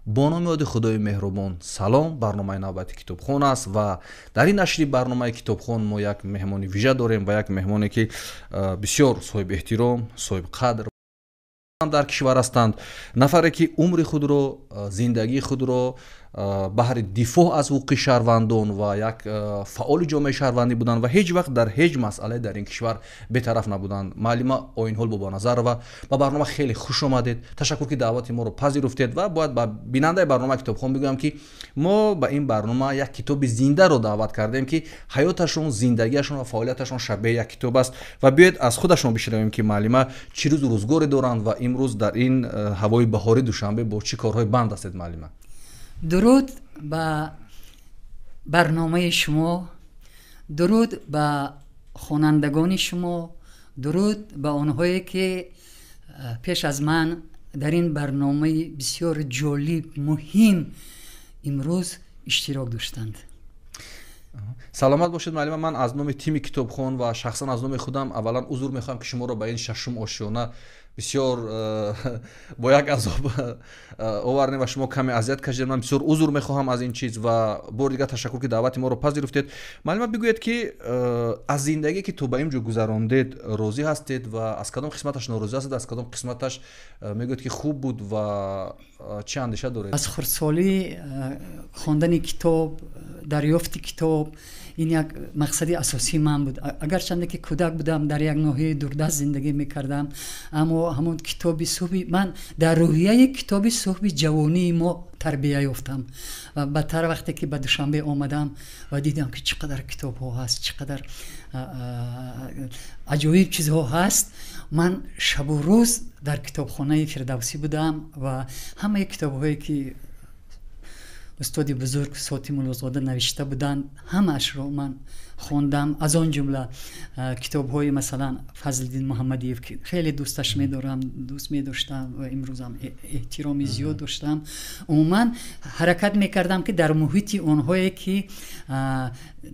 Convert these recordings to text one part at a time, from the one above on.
Бо номи ёди Худои меҳрубон, салом. Барномаи навбати Китобхон аст ва дар ин нашри барномаи Китобхон мо як меҳмони вижа дорем ва як меҳмоне, ки бисёр соҳиби эҳтиром, соҳиби қадр дар кишвар ҳастанд, нафаре, ки умри худро, зиндагии худро баҳри дифоъ аз ҳуқуқи шаҳрвандон ва як фаъоли ҷомеаи шаҳрвандӣ буданд ва ҳеҷ вақт дар ҳеҷ масъалае дар ин кишвар бетараф набуданд. Муаллима Оинҳол Бобоназарова, ба барнома хеле хуш омадед. Ташаккур, ки даъвати моро пазируфтед. Ва бояд ба бинандаи барномаи Китобхон бигӯям, ки мо ба ин барнома як китоби зиндаро даъват кардем, ки ҳаёташон, зиндагиашон ва фаъолияташон шабеҳи як китоб аст. Ва биёед, аз худашон бишнавем, ки муаллима чӣ рӯзу рӯзгоре доранд ва имрӯз дар ин ҳавои баҳори Душанбе бо чӣ корҳои банд ҳастед, муаллима. Дуруд ба барномаи шумо, дуруд ба хонандагони шумо, дуруд ба онҳое, ки пеш аз ман дар ин барномаи бисёр ҷолиб, муҳим имрӯз иштирок доштанд. Саломат бошед, муаллима. Ман аз номи тими Китобхон ва шахсан аз номи худам аввалан узр мехоҳам, ки шуморо ба ин шашум ошёна бисёр бо як азоб овардем ва шумо каме азият кашидед. Ман бисёр узр мехоҳам аз ин чиз ва бори дигар ташаккур, ки даъвати моро пазируфтед. Муаллима, бигӯед, ки аз зиндагие, ки то ба ин ҷо гузарондед, розӣ ҳастед ва аз кадом қисматаш норозӣ ҳастед, аз кадом қисматаш мегӯед, ки хуб буд ва чӣ андеша доред? Аз хурдсолӣ хондани китоб, дарёфти китоб ин як мақсади асосии ман буд. Агарчанде ки кӯдак будам, дар як ноҳияи дурдаст зиндагӣ мекардам, аммо ҳамон китоби суҳби ман дар рӯҳияи китоби суҳби ҷавонии мо тарбия ёфтам. Ва баъдтар вақте ки ба Душанбе омадам ва дидам, ки чӣ қадар китобҳо ҳаст, чӣ қадар аҷоиб чизҳо ҳаст, ман шабу рӯз дар китобхонаи Фирдавсӣ будам ва ҳамаи китобҳое, ки устоди бузург Соти Муллозода навишта буданд, ҳамаашро ман хондам. Аз он ҷумла китобҳои, масалан, Фазлиддин Муҳаммадиев, ки хеле дӯсташ медорам, дӯст медоштам ва имрӯзам эҳтироми зиёд доштам. Умуман ҳаракат мекардам, ки дар муҳити онҳое, ки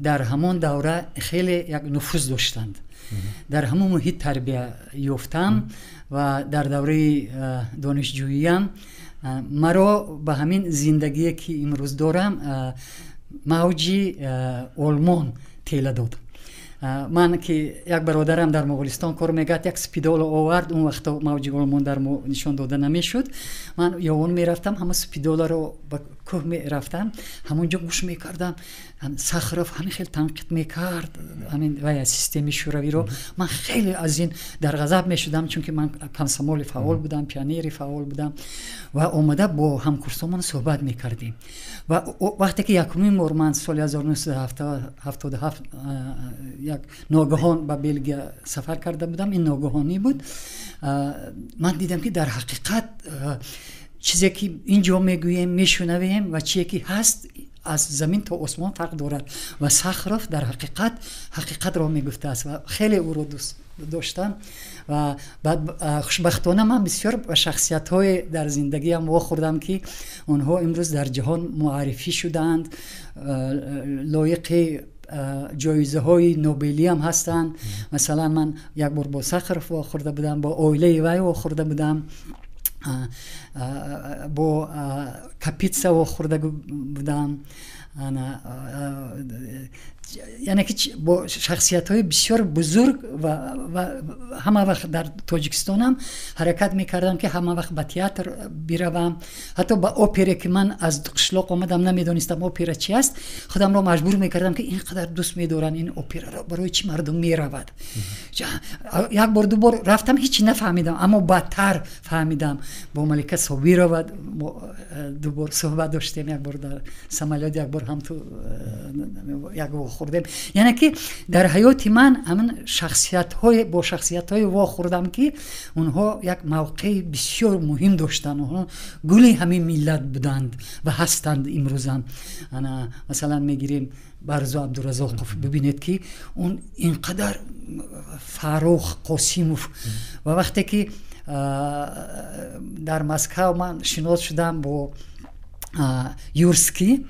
дар ҳамон давра хеле як нуфуз доштанд, дар ҳамон муҳит тарбия ёфтам. Ва дар давраи донишҷӯиям маро ба ҳамин зиндагие, ки имрӯз дорам, мавҷи Олмон тела дод. Ман ки як бародарам дар Моғулистон кор мекард, як спидоло овард. Он вақто мавҷи Олмон дар мо нишон дода намешуд. Ман ёвон мерафтам, ҳама спидоларо ба кӯҳ мерафтам, ҳамон ҷо гӯш мекардам. Сахаров ҳамин хел танқид мекард ҳамин вая системаи шӯравиро. Ман хеле аз ин дар ғазаб мешудам, чунки ман комсомоли фаъол будам, пионери фаъол будам ва омада бо ҳамкурсомон суҳбат мекардем. Ва вақте ки якумин бор ман соли 1977 як ногаҳон ба Белгия сафар карда будам, ин ногаҳонӣ буд, ман дидам, ки дар ҳақиқат чизе, ки ин ҷо мегӯем, мешунавем ва чие, ки ҳаст, аз замин то осмон фарқ дорад. Ва Сахаров дар ҳақиқат ҳақиқатро мегуфтааст ва хеле ӯро дӯст доштам. Ва баъд хушбахтона ман бисёр ба шахсиятҳое дар зиндагиам вохӯрдам, ки онҳо имрӯз дар ҷаҳон муаррифӣ шудаанд, лоиқи ҷоизаҳои нобелиам ҳастанд. Масалан, ман як бор бо Сахаров вохӯрда будам, бо оилаи вай вохӯрда будам, бо Капитса вохӯрда будам, яъне ки бо шахсиятҳои бисёр бузург. Ва ҳама вақт дар Тоҷикистонам ҳаракат мекардам, ки ҳама вақт ба театр биравам, ҳатто ба опере, ки ман аз қишлоқ омадам, намедонистам опера чи аст. Худамро маҷбур мекардам, ки ин қадар дӯст медоранд ин операро, барои чӣ мардум меравад? Як бор, ду бор рафтам, ҳечи нафаҳмидам, аммо баъдтар фаҳмидам. Бо Малика Собирова ду бор суҳбат доштем, як бор дар самолёт, як бор ҳам ту як вохӯрдем. Яъне ки дар ҳаёти ман ҳамин шахсиятҳое бо шахсиятҳое вохӯрдам, ки онҳо як мавқеи бисёр муҳим доштанд, онҳо гули ҳамин миллат буданд ва ҳастанд имрӯзам. Ана, масалан, мегирем Барзу Абдуразоқов, бибинед, ки он инқадар, Фаррух Қосимов. Ва вақте ки дар Москав ман шинос шудам бо Юрский.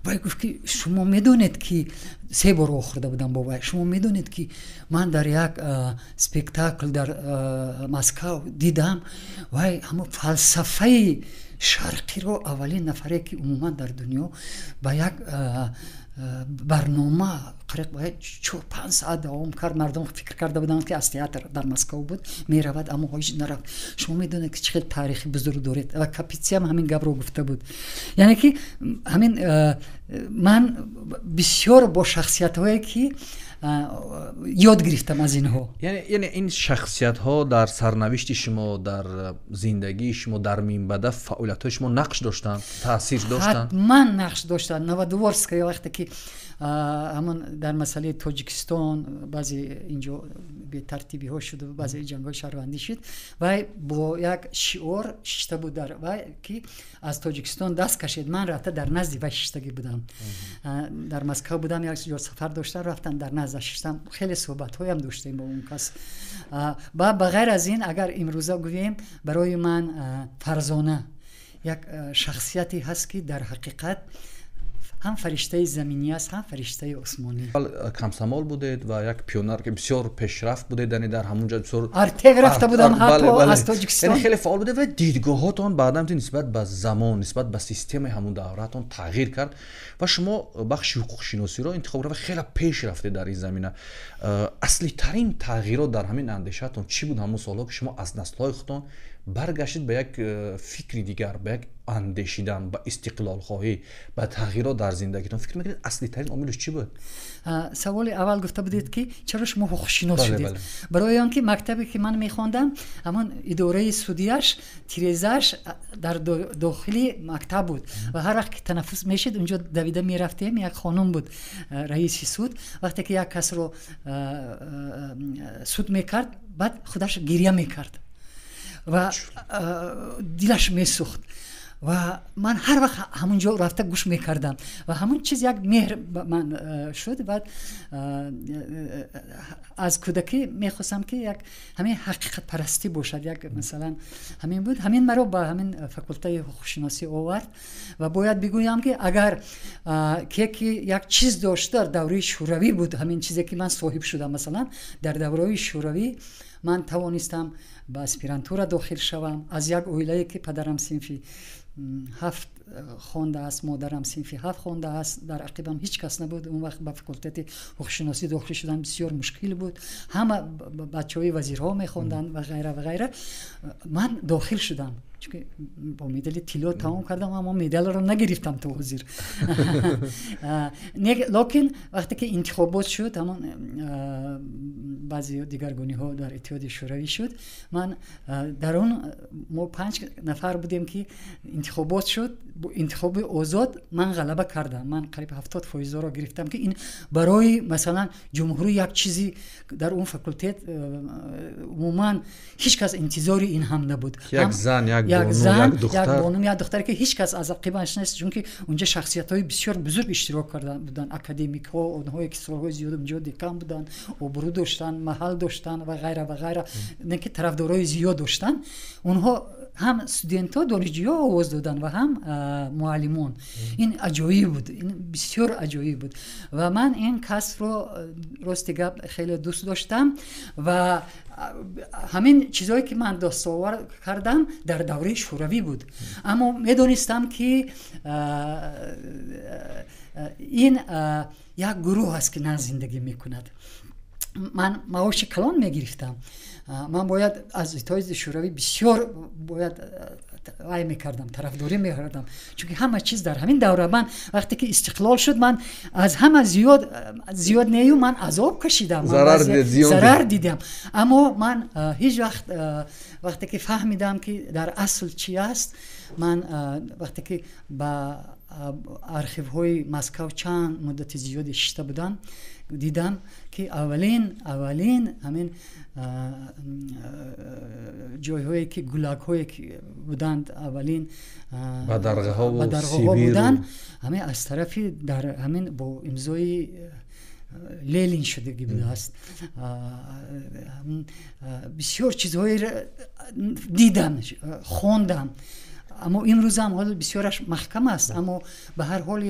Вай гуфт, ки шумо медонед, ки се бор вохӯрда будам бо вай, шумо медонед, ки ман дар як спектакл дар Москав дидам, вай ҳамон фалсафаи шарқиро аввалин нафаре, ки умуман дар дунё ба як барнома қариб 4-5 саат давом кард. Мардум фикр карда буданд, ки аз театр дар Москав буд меравад, аммо ҳеҷ нарафт. Шумо медонед, ки чӣ хел таърихи бузург доред? Ва Капитсиам ҳамин гапро гуфта буд. Яъне ки ҳамин ман бисёр бо шахсиятҳое, ки ёд гирифтам аз инҳо. Яъне ин шахсиятҳо дар сарнавишти шумо, дар зиндагии шумо, дар минбаъда фаъолиятҳои шумо нақш доштанд, таъсир доштанд? Ҳатман нақш доштанд. Новодворская, вақте ки ҳамон дар масъалаи Тоҷикистон баъзе инҷо бетартибиҳо шуду баъзе ҷангҳои шаҳрвандӣ шуд, вай бо як шиор шишта буд дар вай, ки аз Тоҷикистон даст кашед. Ман рафта дар назди вай шиштагӣ будам, дар Москав будам, як ҷо сафар доштам, рафтам дар назда шиштам, хеле суҳбатҳоям доштем бо он кас. Ба ғайр аз ин, агар имрӯза гӯем, барои ман Фарзона як шахсияте ҳаст, ки дар ҳақиқат ҳам фариштаи заминӣ аст, ҳам фариштаи осмонӣ. Комсомол будед ва як пионер, ки бисёр пешрафт будед, яъне дар ҳамон ҷо бисёр Артек рафта будам ҳатто аз Тоҷикистон. Яъне хеле фаъол будед ва дидгоҳотон баъдан нисбат ба замон, нисбат ба системаи ҳамон давратон тағйир кард ва шумо бахши ҳуқуқшиносиро интихоб кард ва хеле пеш рафтед дар ин замина. Аслитарин тағйирот дар ҳамин андешаатон чӣ буд ҳамон солҳо, ки шумо аз наслҳои худтон баргаштед ба як фикри дигар, ба як андешидан, ба истиқлолхоҳӣ, ба тағйирот дар зиндагитон? Фикр мекунед, аслитарин омилаш чӣ буд? Саволи аввал гуфта будед, ки чаро шумо ҳуқуқшинос шудед. Барои он ки мактабе, ки ман мехондам, ҳамон идораи судияш, тирезааш дар дохили мактаб буд ва ҳар вақт ки танаффус мешид, унҷо давида мерафтем. Як хонум буд, раиси суд. Вақте ки як касро суд мекард, баъд худаш гиря мекард ва дилаш месӯхт ва ман ҳар вақт ҳамон ҷо рафта гӯш мекардам ва ҳамон чиз як меҳр ба ман шуд. Баъд аз кӯдакӣ мехостам, ки як ҳамин ҳақиқатпарастӣ бошад, як масалан ҳамин буд. Ҳамин маро ба ҳамин факултаи ҳуқуқшиносӣ овард. Ва бояд бигӯям, ки агар ке як чиз дошт, дар давраи Шӯравӣ буд. Ҳамин чизе, ки ман соҳиб шудам, масалан, дар давраи Шӯравӣ ман тавонистам ба аспирантура дохил шавам. Аз як оилае, ки падарам синфи 7 хондааст, модарам синфи 7 хондааст, дар ақибам ҳеҷ кас набуд. Он вақт ба факултети ҳуқуқшиносӣ дохил шудан бисёр мушкил буд, ҳама бачаҳои вазирҳо мехонданд ва ғайра ва ғайра. Ман дохил шудам, чунки бо медали тилло тамом кардам, аммо медалро нагирифтам то ҳозир. Локин вақте ки интихобот шуд, ҳамон баъзе дигаргуниҳо дар Иттиҳоди Шӯравӣ шуд, ман дар он мо панҷ нафар будем, ки интихобот шуд, интихоби озод, ман ғалаба кардам. Ман қариб 70 фоизро гирифтам, ки ин барои масалан ҷумҳурӣ як чизи дар он факултет умуман ҳеҷ кас интизори ин ҳам набуд. Як зан, як як зан, як бону, як духтаре, ки ҳеҷ кас аз ақибаш нест, чунки унҷа шахсиятҳои бисёр бузург иштирок карда буданд, академикҳо, онҳое ки солҳои зиёд унҷо декан буданд, обрӯ доштанд, маҳал доштанд ва ғайра ва ғайра, не ки тарафдорои зиёд доштанд. Онҳо ҳам студентҳо, донишҷӯҳо овоз доданд ва ҳам муаллимон. Ин аҷоиб буд, ин бисёр аҷоиб буд ва ман ин касбро, рости гап, хеле дӯст доштам. Ва ҳамин чизҳое, ки ман дастовар кардам, дар давраи Шӯравӣ буд, аммо медонистам, ки ин як гурӯҳ аст, ки на зиндагӣ мекунад. Ман маоши калон мегирифтам, ман бояд аз Иттиҳоди Шӯравӣ бисёр бояд вай мекардам, тарафдорӣ мекардам, чунки ҳама чиз дар ҳамин давра. Ман вақте ки истиқлол шуд, ман аз ҳама зиёд, зиёд нею, ман азоб кашидам, зарар дидам, аммо ман ҳеҷ вақт, вақте ки фаҳмидам, ки дар асл чӣ аст, ман вақте ки ба архивҳои Москав чанд муддати зиёде шишта будам, дидам, ки аввалин ҳамин ҷойҳое, ки гулагҳое ки буданд, аввалин бадарғаҳо буданд, ҳамин аз тарафи дар ҳамин бо имзои Ленин шудагӣ будааст. Бисёр чизҳое дидам, хондам. Аммо имрӯз ҳам ҳоло бисёраш маҳкам аст, аммо ба ҳар ҳол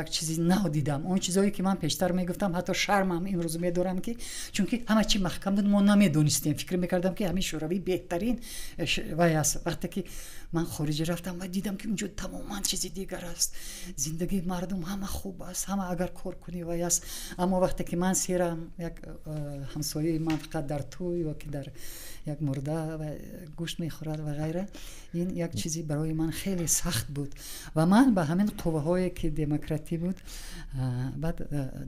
як чизи нав дидам. Он чизҳое ки ман пештар мегуфтам, ҳатто шармам имрӯз медорам, ки чунки ҳама чи маҳкам буд, мо намедонистем, фикр мекардам, ки ҳамин Шӯравӣ беҳтарин вай аст. Вақте ки ман хориҷа рафтам ва дидам, ки унҷо тамоман чизи дигар аст, зиндагии мардум ҳама хуб аст, ҳама агар кор кунӣ, вай аст. Аммо вақте ки ман серам, як ҳамсояи ман фақат дар тӯй ё ки дар як мурда ва гӯшт мехӯрад ва ғайра, ин як чизи барои ман хеле сахт буд. Ва ман ба ҳамин қувваҳое ки демократӣ буд, баъд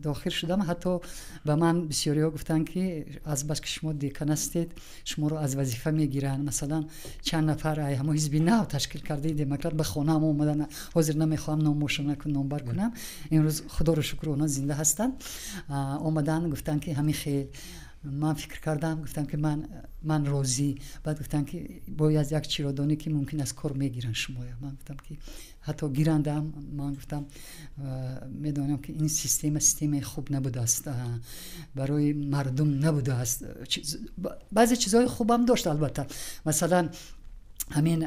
дохил шудам. Ҳатто ба ман бисёриҳо гуфтанд, ки азбаски шумо декан ҳастед, шуморо аз вазифа мегиранд. Масалан, чанд нафар ай ҳамо ҳизби нав ташкил кардаи демократ ба хонаам омадан. Ҳозир намехоҳам номошона номбар кунам, имрӯз, худоро шукр, онҳо зинда ҳастанд. Омаданд, гуфтанд, ки ҳамин хел. Ман фикр кардам, гуфтам, ки ман розӣ. Баъд гуфтам, ки бояд як чиро донӣ, ки мумкин аст кор мегиранд шумоя. Ман гуфтам, ки ҳатто гирандам. Ман гуфтам, медонам, ки ин система системаи хуб набудааст, барои мардум набудааст. Баъзе чизҳои хубам дошт, албатта, масалан, ҳамин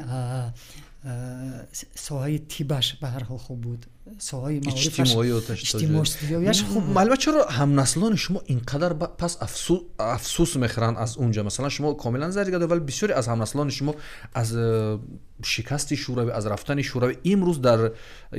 соҳаи тибаш ба ҳар ҳол хуб буд, соҳаи иҷтимоияш хуб. Маълума, чаро ҳамнаслони шумо ин қадар пас афсӯс мехӯранд аз унҷа? Масалан, шумо комилан зарӣ гардед, вале бисёре аз ҳамнаслони шумо аз шикасти Шӯравӣ, аз рафтани Шӯравӣ, имрӯз дар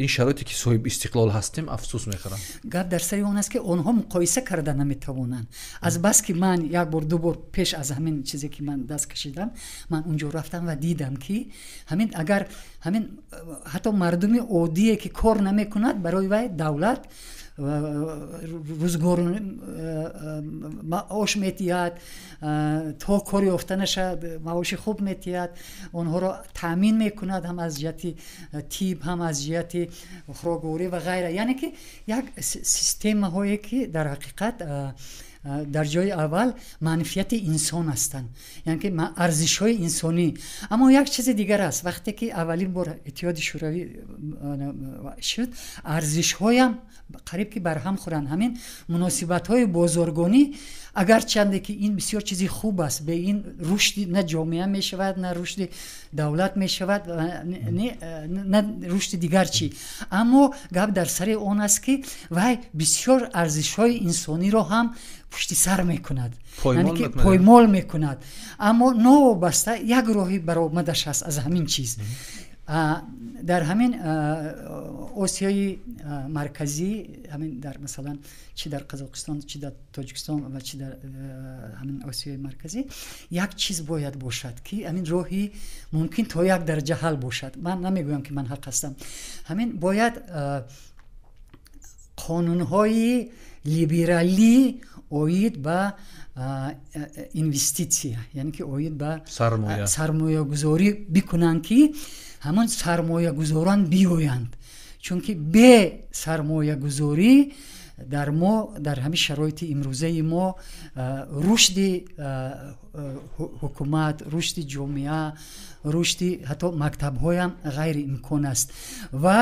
ин шароите ки соҳиби истиқлол ҳастем, афсӯс мехӯранд. Гап дар сари он аст, ки онҳо муқоиса карда наметавонанд. Аз бас ки ман як бор, ду бор пеш аз ҳамин чизе ки ман даст кашидам, ман унҷо рафтам ва дидам, ки ҳамин агар ҳамин ҳатто мардуми оддие ки кор намекунад, барои вай давлат рӯзгор маош метиҳад, то кор ёфта нашад маоши хуб метиҳад, онҳоро таъмин мекунад ҳам аз ҷиҳати тиб, ҳам аз ҷиҳати хӯрокворӣ ва ғайра. Яъне ки як системаҳое ки дар ҳақиқат дар ҷои аввал манфиати инсон ҳастанд, яъне ки арзишҳои инсонӣ. Аммо як чизи дигар аст: вақте ки аввалин бор Иттиҳоди Шӯравӣ шуд, арзишҳоям қариб ки барҳам хӯранд. Ҳамин муносибатҳои бозоргонӣ, агарчанде ки ин бисёр чизи хуб аст, бе ин рушди на ҷомеа мешавад, на рушди давлат мешавад, на рушди дигар чӣ, аммо гап дар сари он аст, ки вай бисёр арзишҳои инсониро ҳам пушти сар мекунад, поймол мекунад. Аммо новобаста як роҳи баромадаш аст аз ҳамин чиз. Дар ҳамин Осиёи Марказӣ, ҳамин дар, масалан, чӣ дар Қазоқистон, чӣ дар Тоҷикистон ва чӣ дар ҳамин Осиёи Марказӣ, як чиз бояд бошад, ки ҳамин роҳи мумкин то як дараҷа ҳал бошад. Ман намегӯям, ки ман ҳақ ҳастам. Ҳамин бояд қонунҳои либералӣ оид ба инвеститсия, яъне ки оид ба сармоягузорӣ бикунанд, ки ҳамон сармоягузорон биёянд, чунки бе сармоягузорӣ дар мо, дар ҳамин шароити имрӯзаи мо, рушди ҳукумат, рушди ҷомеа, рушди ҳатто мактабҳоям ғайриимкон аст. Ва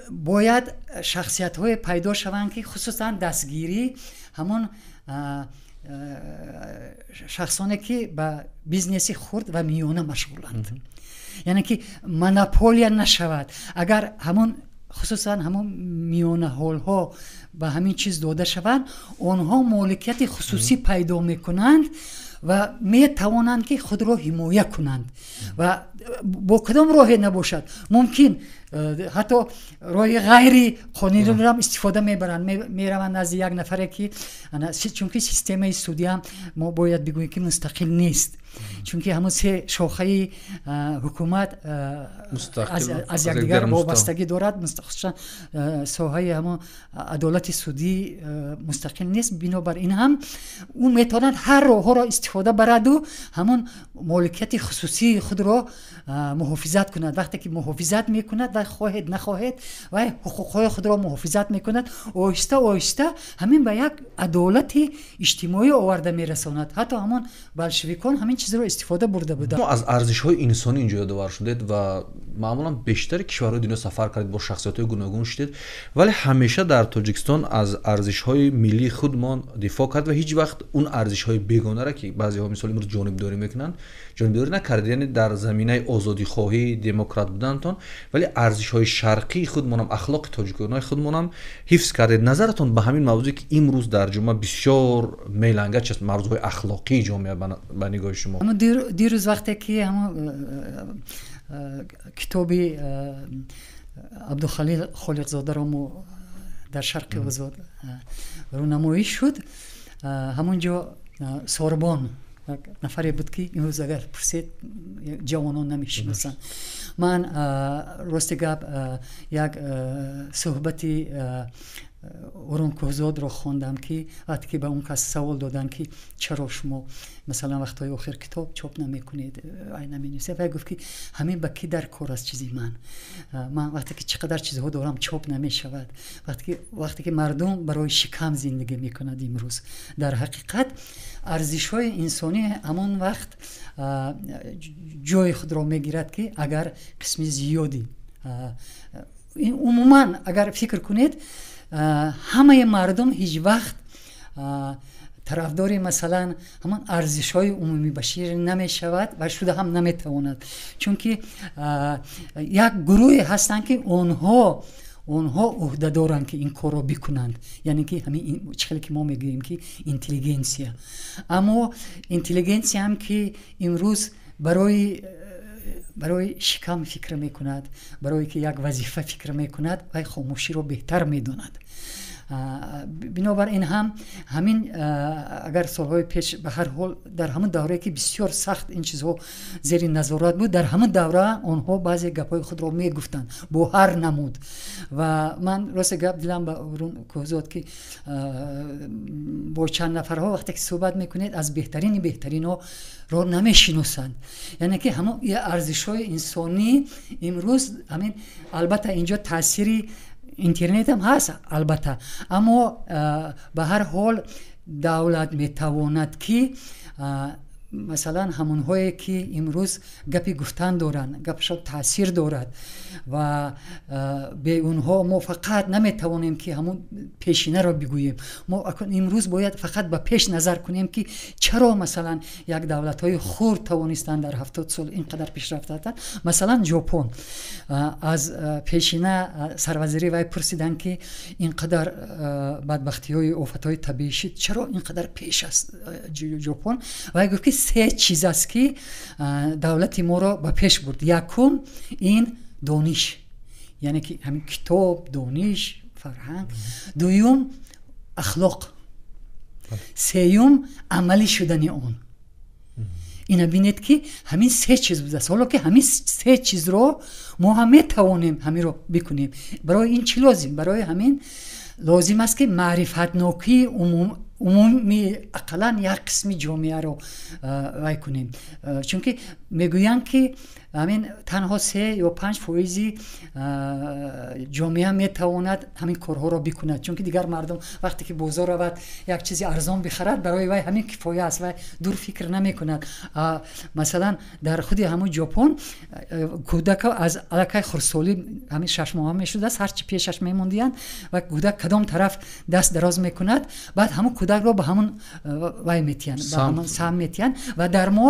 бояд шахсиятҳое пайдо шаванд, ки хусусан дастгирӣ ҳамон шахсоне ки ба бизнеси хурд ва миёна машғуланд, яъне ки монополия нашавад. Агар ҳамон хусусан ҳамон миёнаҳолҳо ба ҳамин чиз дода шаванд, онҳо моликияти хусусӣ пайдо мекунанд ва метавонанд, ки худро ҳимоя кунанд, ва бо кадом роҳе набошад, мумкин ҳатто роҳи ғайри қонуниро истифода мебаранд, мераванд назди як нафаре ки, чунки системаи судиам мо бояд бигӯем, ки мустақил нест, чунки ҳамон се шохаи ҳукумат аз якдигар вобастагӣ дорад, хусусан соҳаи ҳамон адолати судӣ мустақил нест. Бинобар ин ҳам ӯ метавонад ҳар роҳҳоро истифода бараду ҳамон моликияти хусусии худро муҳофизат кунад. Вақте ки муҳофизат мекунад ва хоҳед нахоҳед, вай ҳуқуқҳои худро муҳофизат мекунад, оҳиста оҳиста ҳамин ба як адолати иҷтимоӣ оварда мерасонад. Ҳатто ҳамон болшевикон ҳамин чизро истифода бурда буданд. Аз арзишҳои инсонӣ инҷо ёдовар шудед ва Маъмулан бештари кишварҳои дунё сафар кардед, бо шахсиятҳои гуногун шудед, вале ҳамеша дар Тоҷикистон аз арзишҳои миллии худмон дифоъ кард ва ҳеҷ вақт он арзишҳои бегонара, ки баъзеҳо мисол имрӯз ҷонибдорӣ мекунанд, ҷонибдорӣ накардед. Яъне дар заминаи озодихоҳӣ, демократ будантон, вале арзишҳои шарқии худмонам, ахлоқи тоҷиконаи худмонам ҳифз кардед. Назаратон ба ҳамин мавзӯе, ки имрӯз дар ҷомеа бисёр мелангач аст, мавзӯъҳои ахлоқии ҷомеа, ба нигоҳи шумо? Дирӯз вақте ки ҳамон китоби Абдухалил Холиқзодаро мо дар Шарқи Озод рӯнамоӣ шуд, ҳамон ҷо Сорбон як нафаре буд, ки имрӯз агар пурсед, ҷавонон намешиносанд. Ман, рости гап, як суҳбати Орун Кӯҳзодро хондам, ки вақте ки ба он кас савол доданд, ки чаро шумо, масалан, вақтҳои охир китоб чоп намекунед, ай наменависед, вай гуфт, ки ҳамин ба кӣ дар кор аст чизи ман? Ман вақте ки чӣ қадар чизҳо дорам, чоп намешавад. Вақте ки мардум барои шикам зиндагӣ мекунад имрӯз, дар ҳақиқат арзишҳои инсонӣ ҳамон вақт ҷои худро мегирад, ки агар қисми зиёдӣ, умуман агар фикр кунед, ҳамаи мардум ҳеҷ вақт тарафдори, масалан, ҳамон арзишҳои умумибашарӣ намешавад ва шуда ҳам наметавонад, чунки як гурӯҳе ҳастанд, ки онҳо ӯҳда доранд, ки ин корро бикунанд, яъне ки ҳамин чӣ хеле ки мо мегӯем, ки интеллигенсия. Аммо интеллигенсия ҳам, ки имрӯз барои шикам фикр мекунад, барое ки як вазифа фикр мекунад, вай хомӯширо беҳтар медонад. Бинобар ин ҳам ҳамин агар солҳои пеш, ба ҳар ҳол, дар ҳамон даврае, ки бисёр сахт ин чизҳо зери назорат буд, дар ҳамон давра онҳо баъзе гапҳои худро мегуфтанд бо ҳар намуд. Ва ман, рости гап, дилам ба Орун Кӯҳзод, ки бо чанд нафарҳо вақте ки суҳбат мекунед, аз беҳтарини беҳтаринҳоро намешиносанд. Яъне ки ҳамон арзишҳои инсонӣ имрӯз ҳамин, албатта, инҷо таъсири интернетам ҳаст, албатта, аммо ба ҳар ҳол давлат метавонад, ки масалан ҳамонҳое, ки имрӯз гапи гуфтан доранд, гапашон таъсир дорад ва бе онҳо мо фақат наметавонем, ки ҳамон пешинаро бигӯем. Мо имрӯз бояд фақат ба пеш назар кунем, ки чаро, масалан, як давлатҳои хурд тавонистанд дар 70 сол ин қадар пешрафт карданд. Масалан, Ҷопон, аз пешина сарвазири вай пурсиданд, ки ин қадар бадбахтиҳои офатҳои табиӣ шид, чаро ин қадар пеш аст Ҷопон? Вай гуфт, ки се чиз аст, ки давлати моро ба пеш бурд. Якум ин дониш, яъне ки ҳамин китоб, дониш, фарҳанг. Дуюм ахлоқ, сеюм амалӣ шудани он. Ина бинед, ки ҳамин се чиз будааст. Ҳоло ки ҳамин се чизро мо ҳам метавонем ҳаминро бикунем. Барои ин чӣ лозим? Барои ҳамин лозим аст, ки маърифатнокии умуми ақаллан як қисми ҷомеаро вай кунем, чунки мегӯянд, ки ҳамин танҳо 3 ё 5 фоизи ҷомеа метавонад ҳамин корҳоро бикунад, чунки дигар мардум вақте ки бозор равад, як чизи арзон бихарад, барои вай ҳамин кифоя аст, вай дур фикр намекунад. Масалан, дар худи ҳамун Ҷопон кӯдака аз аллакай хурдсолӣ, ҳамин 6 моҳа мешудааст, ҳарчи пешаш мемондиянд ва кӯдак кадом тараф даст дароз мекунад, баъд ҳамун кӯдакро ба ҳамун вай метиҳанд, ба ҳамун сам метиҳанд. Ва дар мо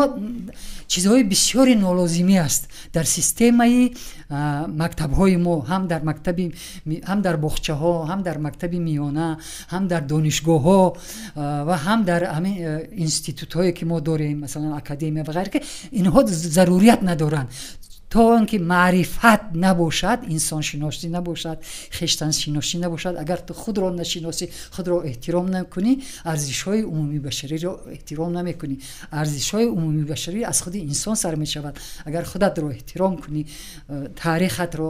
чизҳои бисёри нолозимӣ аст дар системаи мактабҳои мо, ҳам дар мактаби, ҳам дар боғчаҳо, ҳам дар мактаби миёна, ҳам дар донишгоҳҳо ва ҳам дар ҳамин институтҳое, ки мо дорем, масалан, академия ва ғайра, ки инҳо зарурият надоранд. То он ки маърифат набошад, инсоншиносӣ набошад, хештаншиносӣ набошад, агар ту худро нашиносӣ, худро эҳтиром накунӣ, арзишҳои умумибашариро эҳтиром намекунӣ. Арзишҳои умумибашарӣ аз худи инсон сар мешавад. Агар худатро эҳтиром кунӣ, таърихатро,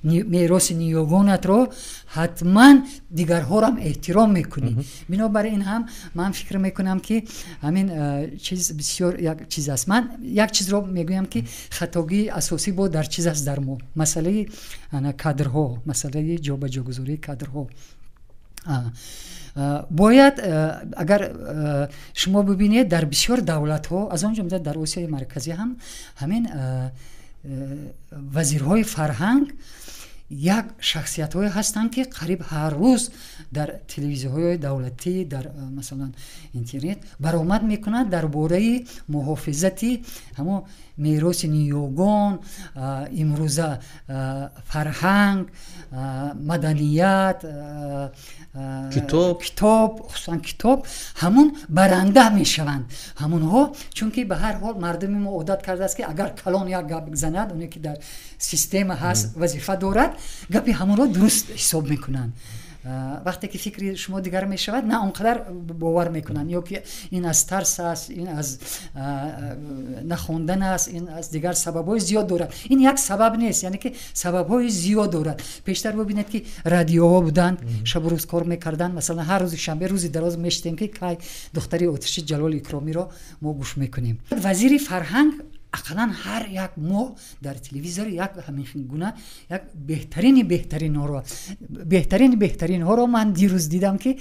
мероси ниёгонатро, ҳатман дигарҳоро эҳтиром мекунӣ. Бинобар ин ҳам ман фикр мекунам, ки ҳамин чиз бисёр як чиз аст. Ман як чизро мегӯям, ки хатогии асосӣ бо дар чиз аст дар мо: масъалаи кадрҳо, масъалаи ҷобаҷогузории кадрҳо. Бояд, агар шумо бибинед, дар бисёр давлатҳо, аз он ҷумла дар Осиёи Марказӣ ҳам ҳамин. Вазирҳои фарҳанг як шахсиятҳое ҳастанд, ки қариб ҳар рӯз дар телевизорҳои давлатӣ, дар, масалан, интернет баромад мекунанд дар бораи муҳофизати ҳамон мероси ниёгон, имрӯза фарҳанг, маданият, китоб. Китоб, хусусан китоб. Ҳамун баранда мешаванд ҳамунҳо, чунки ба ҳар ҳол мардуми мо одат кардааст, ки агар калон як гап занад, оне ки дар система ҳаст, вазифа дорад, гапи ҳамонро дуруст ҳисоб мекунанд. Вақте ки фикри шумо дигар мешавад, на он қадар бовар мекунанд, ё ки ин аз тарс аст, ин аз нахондан аст, ин аз дигар сабабҳои зиёд дорад. Ин як сабаб нест, яъне ки сабабҳои зиёд дорад. Пештар бибинед, ки радиоҳо буданд, шабу рӯз кор мекарданд. Масалан, ҳар рӯзи шанбе рӯзи дароз мешитем, ки кай «Духтари оташи» Ҷалоли Икромиро мо гӯш мекунем. Вазири фарҳанг ақаллан ҳар як моҳ дар телевизор як ҳамин гуна як беҳтарини беҳтаринҳоро, беҳтарини беҳтаринҳоро. Ман дирӯз дидам, ки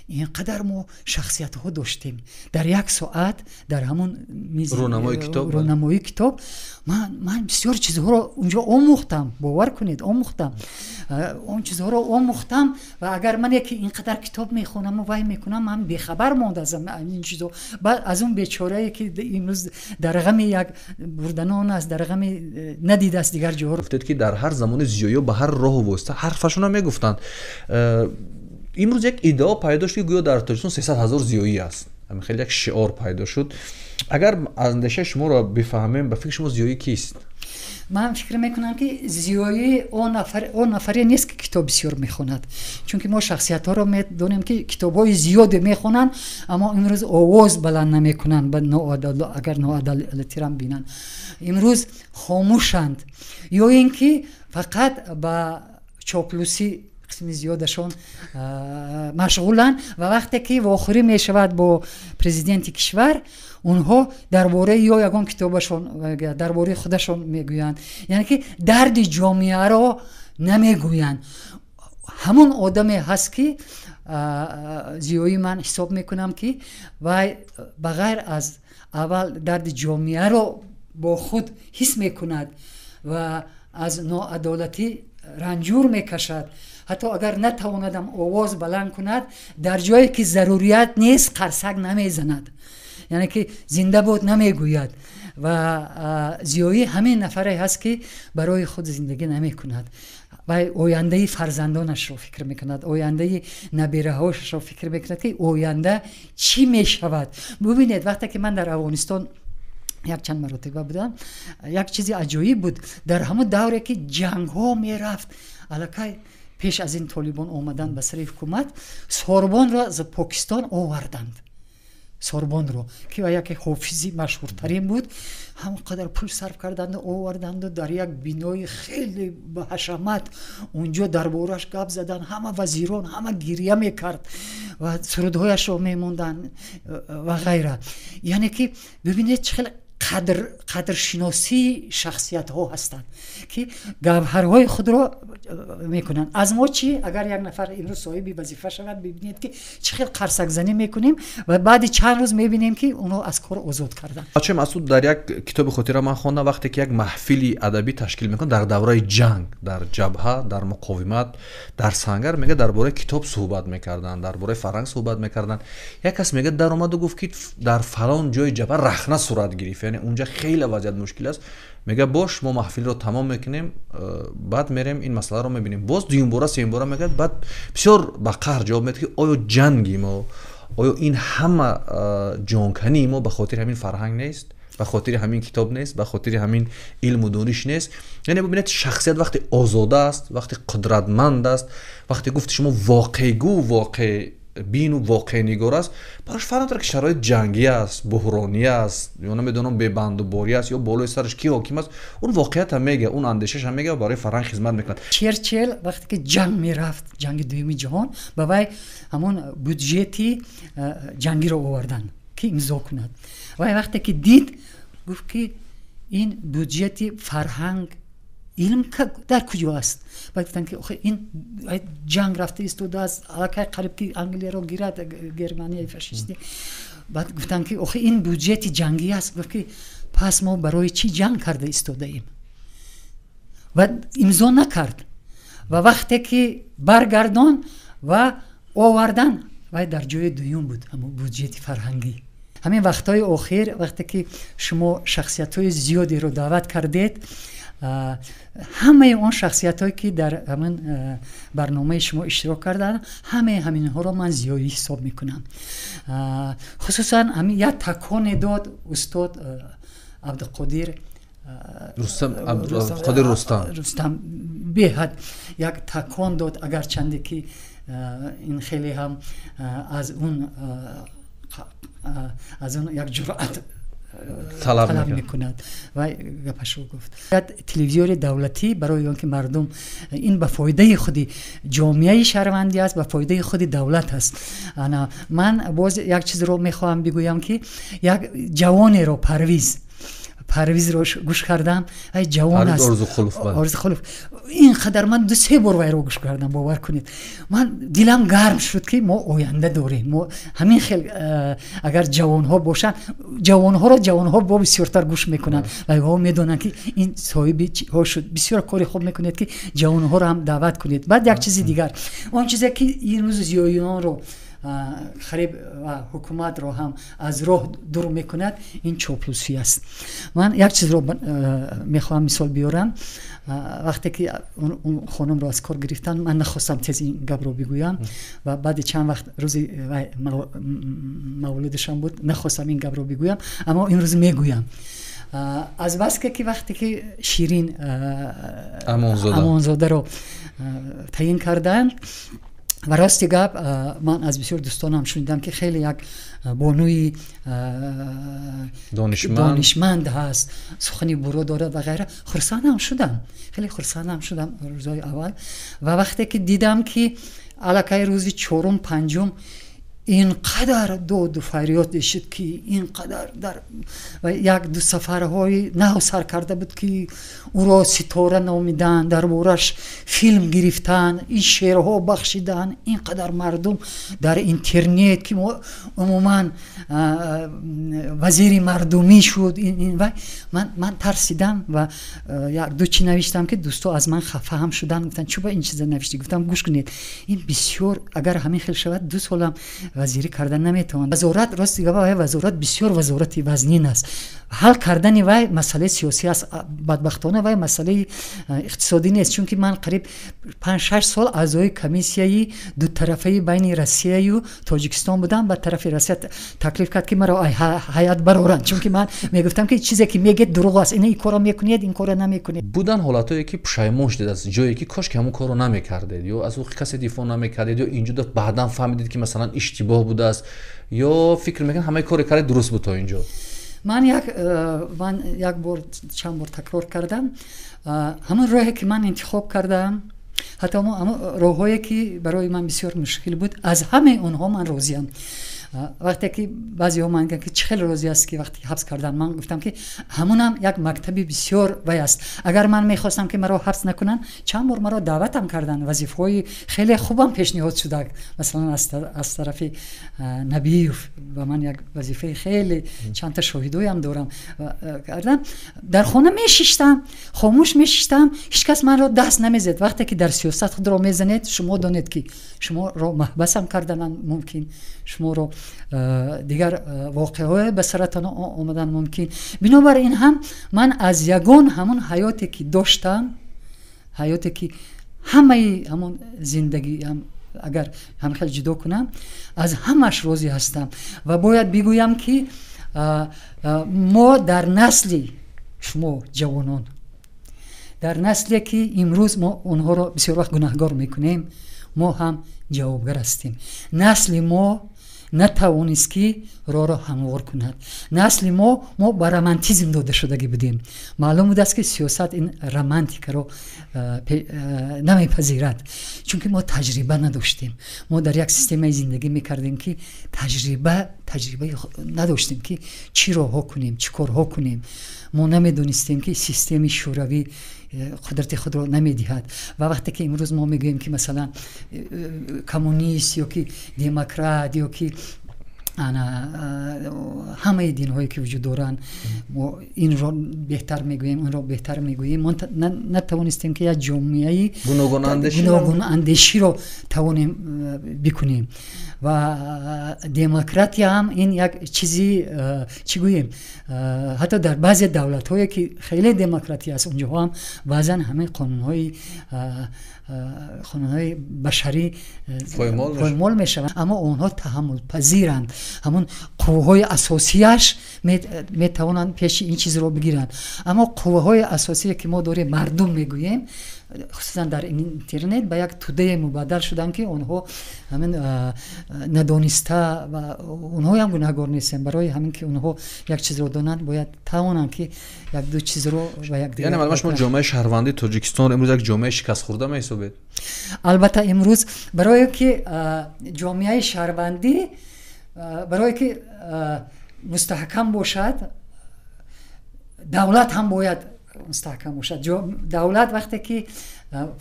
ин қадар мо шахсиятҳо доштем дар як соат дар ҳамон рӯнамои китоб. Рӯнамои китоб. Ман бисёр чизҳоро унҷо омӯхтам, бовар кунед, омӯхтам, он чизҳоро омӯхтам. Ва агар ман яке ин қадар китоб мехонаму вай мекунам, ман бехабар монда аз ин чизҳо. Баъд аз он бечорае, ки имрӯз дар ғами як бурданон аст, дар ғами надидааст дигар ҷоҳоро. Гуфтед, ки дар ҳар замони зиёиё ба ҳар роҳу восита ҳарфашона мегуфтанд. Имрӯз як иддао пайдо шуд, ки гӯё дар Тоҷикистон 300 000 зиёӣ аст. Хеле як шиор пайдо шуд. Агар андешаи шуморо бифаҳмем, ба фикри шумо зиёӣ кист? Ман фикр мекунам, ки зиёӣ он нафаре нест, ки китоб бисёр мехонад, чунки мо шахсиятҳоро медонем, ки китобҳои зиёде мехонанд, аммо имрӯз овоз баланд намекунанд. Агар ноадолатирам бинанд, имрӯз хомӯшанд ё ин ки фақат ба чоплусӣ қисми зиёдашон машғуланд. Ва вақте ки вохӯрӣ мешавад бо президенти кишвар, онҳо дар бораи ё ягон китобашон, дар бораи худашон мегӯянд, яъне ки дарди ҷомеаро намегӯянд. Ҳамон одаме ҳаст, ки зиёӣ ман ҳисоб мекунам, ки вай ба ғайр аз аввал дарди ҷомеаро бо худ ҳис мекунад ва аз ноадолатӣ ранҷур мекашад. Ҳатто агар натавонадам овоз баланд кунад, дар ҷое ки зарурият нест, қарсак намезанад, яъне ки зинда бод намегӯяд. Ва зиёӣ ҳамин нафаре ҳаст, ки барои худ зиндагӣ намекунад ва ояндаи фарзандонашро фикр мекунад, ояндаи набираҳояшро фикр мекунад, ки оянда чӣ мешавад. Бубинед, вақте ки ман дар Афғонистон якчанд маротиба будам, як чизи аҷоиб буд. Дар ҳамон давре ки ҷангҳо мерафт, аллакай пеш аз ин Толибон омадан ба сари ҳукумат, Сорбонро аз Покистон оварданд, Сорбонро, ки яке ҳофизи машҳуртарин буд. Ҳамон қадар пул сарф карданду оварданду дар як бинои хеле баҳашамат унҷо дар бораш гап задан. Ҳама вазирон, ҳама гиря мекард ва сурудҳояшро мемонданд ва ғайра. Яъне ки бибинед, чӣ хеле қадршиносии шахсиятҳо ҳастанд, ки гавҳарҳои худро мекунанд. Аз мо чӣ? Агар як нафар имрӯз соҳиби вазифа шавад, бибинед, ки чӣ хел қарсакзанӣ мекунем ва баъди чанд рӯз мебинем, ки онҳо аз кор озод карданд. Бачаи Масуд, дар як китоби хотира ман хондам, вақте ки як маҳфили адабӣ ташкил мекунад дар давраи ҷанг, дар ҷабҳа, дар муқовимат, дар сангар, мега, дар бораи китоб суҳбат мекарданд, дар бораи фарҳанг суҳбат мекарданд. Як кас, мега, даромаду гуфт, ки дар фалон ҷои ҷабҳа рахна сурат гирифт, яъне унҷа хеле вазъият мушкил аст. Мега, бош, мо маҳфилро тамом мекунем, баъд мерем, ин масъаларо мебинем. Боз дуюмбора, сеюмбора мегӯяд. Баъд бисёр ба қаҳр ҷавоб медиҳад, ки оё ҷанги мо, оё ин ҳама ҷонкании мо ба хотири ҳамин фарҳанг нест, ба хотири ҳамин китоб нест, ба хотири ҳамин илму дониш нест? Яъне бибинед, шахсият вақте озода аст, вақте қудратманд аст, вақте, гуфти шумо, воқеъгӯ, воқеъбину воқеънигор аст, барош фарқ надорад, ки шароит ҷангӣ аст, буҳронӣ аст ё намедонам, бебандуборӣ аст ё болои сараш ки ҳоким аст. Он воқеиятам мега, он андешаашам мега ва барои фарҳанг хизмат мекунад. Черчел вақте ки ҷанг мерафт, ҷанги дуюми ҷаҳон, ба вай ҳамон бюджети ҷангиро оварданд, ки имзо кунад. Вай вақте ки дид, гуфт, ки ин бюджети фарҳанг, илм дар куҷо аст? Баъд гуфтанд, ки охе, ин ҷанг рафта истодааст, аллакай қариб ки Англияро гирад Германияи фашистӣ. Баъд гуфтанд, ки охе, ин бюджети ҷангӣ аст. Гуфт, ки пас мо барои чӣ ҷанг карда истодаем? Ва имзо накард. Ва вақте ки баргардон ва овардан, вай дар ҷои дуюм буд, ҳамон буҷети фарҳангӣ. Ҳамин вақтҳои охир, вақте ки шумо шахсиятҳои зиёдеро даъват кардед, ҳамаи он шахсиятҳое ки дар ҳамин барномаи шумо иштирок карданд, ҳамаи ҳаминҳоро ман зиёӣ ҳисоб мекунам. Хусусан ҳамин як таконе дод устод Абдуқодир Абдуқодир Рустам. Рустам беҳад як такон дод, агарчанде ки ин хеле ҳам аз он як ҷуръат талаб мекунад. Ва гапашро гуфт. Телевизиори давлатӣ барои он ки мардум, ин ба фоидаи худи ҷомеаи шаҳрвандӣ аст, ба фоидаи худи давлат аст. Ана ман боз як чизро мехоҳам бигӯям, ки як ҷавонеро, Парвизро гӯш кардам. Ай ҷавон аст, Орзуқулов. Ин қадар ман 2-3 бор вайро гӯш кардам, бовар кунед, ман дилам гарм шуд, ки мо оянда дорем. Мо ҳамин хел агар ҷавонҳо бошанд, ҷавонҳоро ҷавонҳо бо бисёртар гӯш мекунанд ва онҳо медонанд, ки ин соҳиби ҳо шуд. Бисёр кори хуб мекунед, ки ҷавонҳоро ҳам даъват кунед. Баъд як чизи дигар, он чизе ки имрӯз зиёиёнро хариб ва ҳукуматро ҳам аз роҳ дур мекунад, ин чоплусӣ аст. Ман як чизро мехоҳам мисол биёрам. Вақте ки он хонумро аз кор гирифтан, ман нахостам тез ин гапро бигӯям ва баъди чанд вақт, рӯзи мавлудашам буд, нахостам ин гапро бигӯям, аммо имрӯз мегӯям. Аз баске ки вақте ки Ширин Амонзодаро таъин карданд, ва рости гап, ман аз бисёр дӯстонам шунидам, ки хеле як бонуи донишманд ҳаст, сухани буро дорад ва ғайра, хурсандам шудам, хеле хурсандам шудам рӯзҳои аввал. Ва вақте ки дидам, ки аллакай рӯзи чорум, панҷум ин қадар доду фарёд шуд, ки ин қадар дар як ду сафарҳои нав сар карда буд, ки ӯро ситора номиданд, дар бораш филм гирифтанд, ин шеърҳо бахшиданд, ин қадар мардум дар интернет, ки умуман вазири мардумӣ шуд, ман тарсидам ва як ду чӣ навиштам, ки дӯсто аз ман хафа ҳам шуданд. Гуфтанд: «Чӯ ба ин чиза навиштӣ?» Гуфтам: «Гӯш кунед, ин бисёр агар ҳамин хел шавад, 2 солам вазирӣ карда наметавонад». Вазорат, рости гап, вай вазорат бисёр вазорати вазнин аст. Ҳал кардани вай масъалаи сиёсӣ аст. Бадбахтона, вай масъалаи иқтисодӣ нест, чунки ман қариб 5-6 сол аъзои комиссияи дутарафаи байни Россияю Тоҷикистон будам. Ба тарафи Россия таклиф кард, ки маро ҳайат бароранд, чунки ман мегуфтам, ки чизе ки мегед, дурӯғ аст, ин корро мекунед, ин корро намекунед. Будан ҳолатҳое, ки пушаймон шудед аз ҷое, ки кош ки ҳамон корро намекардед, ё аз ҳуқуқи касе дифоъ намекардед, ё инҷо баъдан фаҳмидед, ки масалан иштибоҳ будааст, ё фикр мекунед, ҳамаи коре кардед, дуруст буд то инҷо? Ман як бор, чанд бор такрор кардам, ҳамон роҳе ки ман интихоб кардам, ҳатто ҳамон роҳҳое ки барои ман бисёр мушкил буд, аз ҳамаи онҳо ман розиям. Вақте ки баъзеҳо ман гӯянд, ки чӣ хеле розӣ аст, ки вақте ҳабс кардан, ман гуфтам, ки ҳамонам як мактаби бисёр вай аст. Агар ман мехостам, ки маро ҳабс накунанд, чанд бор маро даъватам карданд, вазифаҳои хеле хубам пешниҳод шуда. Масалан, аз тарафи Набиев ба ман як вазифаи хеле, чандта шоҳидоям дорам, кардан. Дар хона мешиштам, хомӯш мешиштам, ҳеҷ кас манро даст намезад. Вақте ки дар сиёсат худро мезанед, шумо донед, ки шуморо маҳбасам карданам мумкин, шуморо дигар воқеаҳое ба саратон омадан мумкин. Бинобар ин ҳам ман аз ягон ҳамон ҳаёте ки доштам, ҳаёте ки ҳамаи ҳамон зиндагиам, агар ҳамхел ҷудо кунам, аз ҳамаш розӣ ҳастам. Ва бояд бигӯям, ки мо дар насли шумо ҷавонон, дар насле ки имрӯз мо онҳоро бисёр вақт гунаҳгор мекунем, мо ҳам ҷавобгар ҳастем. Насли мо натавонист, ки роҳро ҳамвор кунад. Насли мо ба романтизм додашудагӣ будем. Маълум будааст, ки сиёсат ин романтикаро намепазирад, чунки мо таҷриба надоштем. Мо дар як системаи зиндагӣ мекардем, ки таҷрибаи надоштем, ки чӣ роҳҳо кунем, чӣ корҳо кунем. Мо намедонистем, ки системаи шӯравӣ қудрати худро намедиҳад. Ва вақте ки имрӯз мо мегӯем, ки масалан коммунист ё ки демократ ё ки Ҳамаи динҳое ки вуҷуд доранд, мо инро беҳтар мегӯем, онро беҳтар мегӯем. Мо натавонистем, ки як ҷомеаи гуногунандеширо тавонем бикунем. Ва демократия ҳам ин як чизи, чӣ гӯем, ҳатто дар баъзе давлатҳое ки хеле демократия аст, онҷоҳо ҳам баъзан ҳамин қонунҳои башарӣ поймол мешаванд, аммо онҳо таҳаммулпазиранд. Ҳамон қувваҳои асосияш метавонанд пеши ин чизро бигиранд. Аммо қувваҳои асосие ки мо дорем, мардум мегӯем, хусусан дар интернет ба як тудае мубаддал шуданд, ки онҳо ҳамин надониста, ва онҳоям гунаҳгор нестанд. Барои ҳамин ки онҳо як чизро донанд, бояд тавонанд, ки як ду чизро ба якдигар. Яъне, маълум, шумо ҷомеаи шаҳрвандии Тоҷикистонро имрӯз як ҷомеаи шикастхӯрда меҳисобед? Албатта, имрӯз барое ки ҷомеаи шаҳрвандӣ, барое ки мустаҳкам бошад, давлат ҳам бояд мустаҳкам бошад. Давлат вақте ки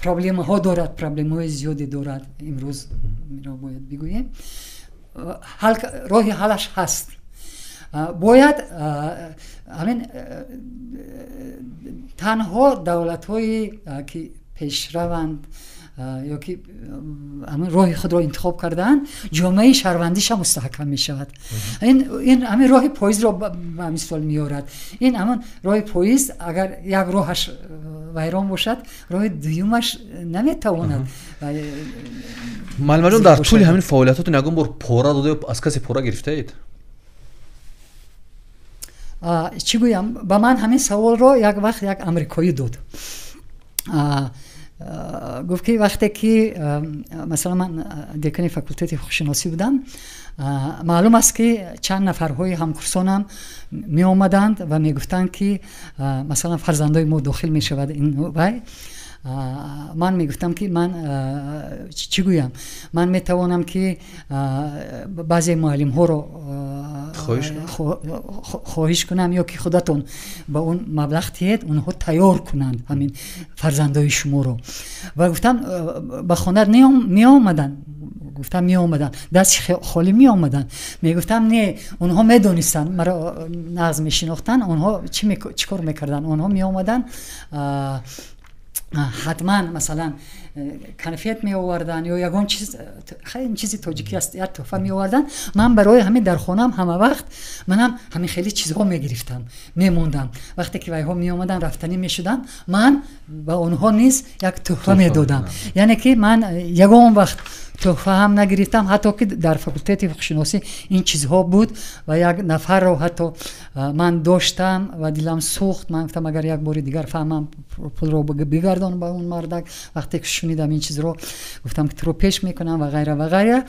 проблемаҳо дорад, проблемаҳои зиёде дорад имрӯз, инро бояд бигӯем, роҳи ҳаллаш ҳаст. Бояд ҳамин танҳо давлатҳое ки пешраванд ё ки ҳамин роҳи худро интихоб кардаанд, ҷомеаи шаҳрвандиша мустаҳкам мешавад. Ин ҳамин роҳи поездро ба мисол меорад. Ин ҳамон роҳи поезд, агар як роҳаш вайрон бошад, роҳи дуюмаш наметавонад. Маълумаҷон, дар тӯли ҳамин фаъолиятотон ягон бор пора дода ё аз касе пора гирифтаед? Чӣ гӯям, ба ман ҳамин саволро як вақт як амрикоӣ дод. Гуфт, ки вақте ки масалан ман декани факултети ҳуқуқшиносӣ будам, маълум аст, ки чанд нафарҳои ҳамкурсонам меомаданд ва мегуфтанд, ки масалан фарзандои мо дохил мешавад ин вай. Ман мегуфтам, ки ман, чӣ гӯям, ман метавонам, ки баъзе муаллимҳоро хоҳиш кунам ё ки худатон ба он маблағ диҳед, онҳо тайёр кунанд ҳамин фарзандои шуморо. Ва гуфтам, ба хона меомаданд, гуфтам, меомаданд, дасти холӣ меомаданд. Мегуфтам, не, онҳо медонистанд, маро нағз мешинохтанд. Онҳо чӣ кор мекарданд? Онҳо меомаданд, ҳатман масалан конфет меоварданд ё ягон чиз, хеле чизи тоҷикӣ аст, як тӯҳфа меоварданд. Ман барои ҳамин дар хонаам ҳама вақт манам ҳамин хеле чизҳо мегирифтам, мемондам. Вақте ки вайҳо меомаданд, рафтанӣ мешуданд, ман ба онҳо низ як тӯҳфа медодам. Яъне ки ман ягон вақт тӯҳфа ҳам нагирифтам, ҳатто ки дар факултети ҳуқуқшиносӣ ин чизҳо буд ва як нафарро ҳатто ман доштам ва дилам сӯхт. Ман гуфтам, агар як бори дигар фаҳмам, пулро бигардон ба он мардак. Вақте ки шунидам ин чизро, гуфтам, ки туро пеш мекунам ва ғайра ва ғайра.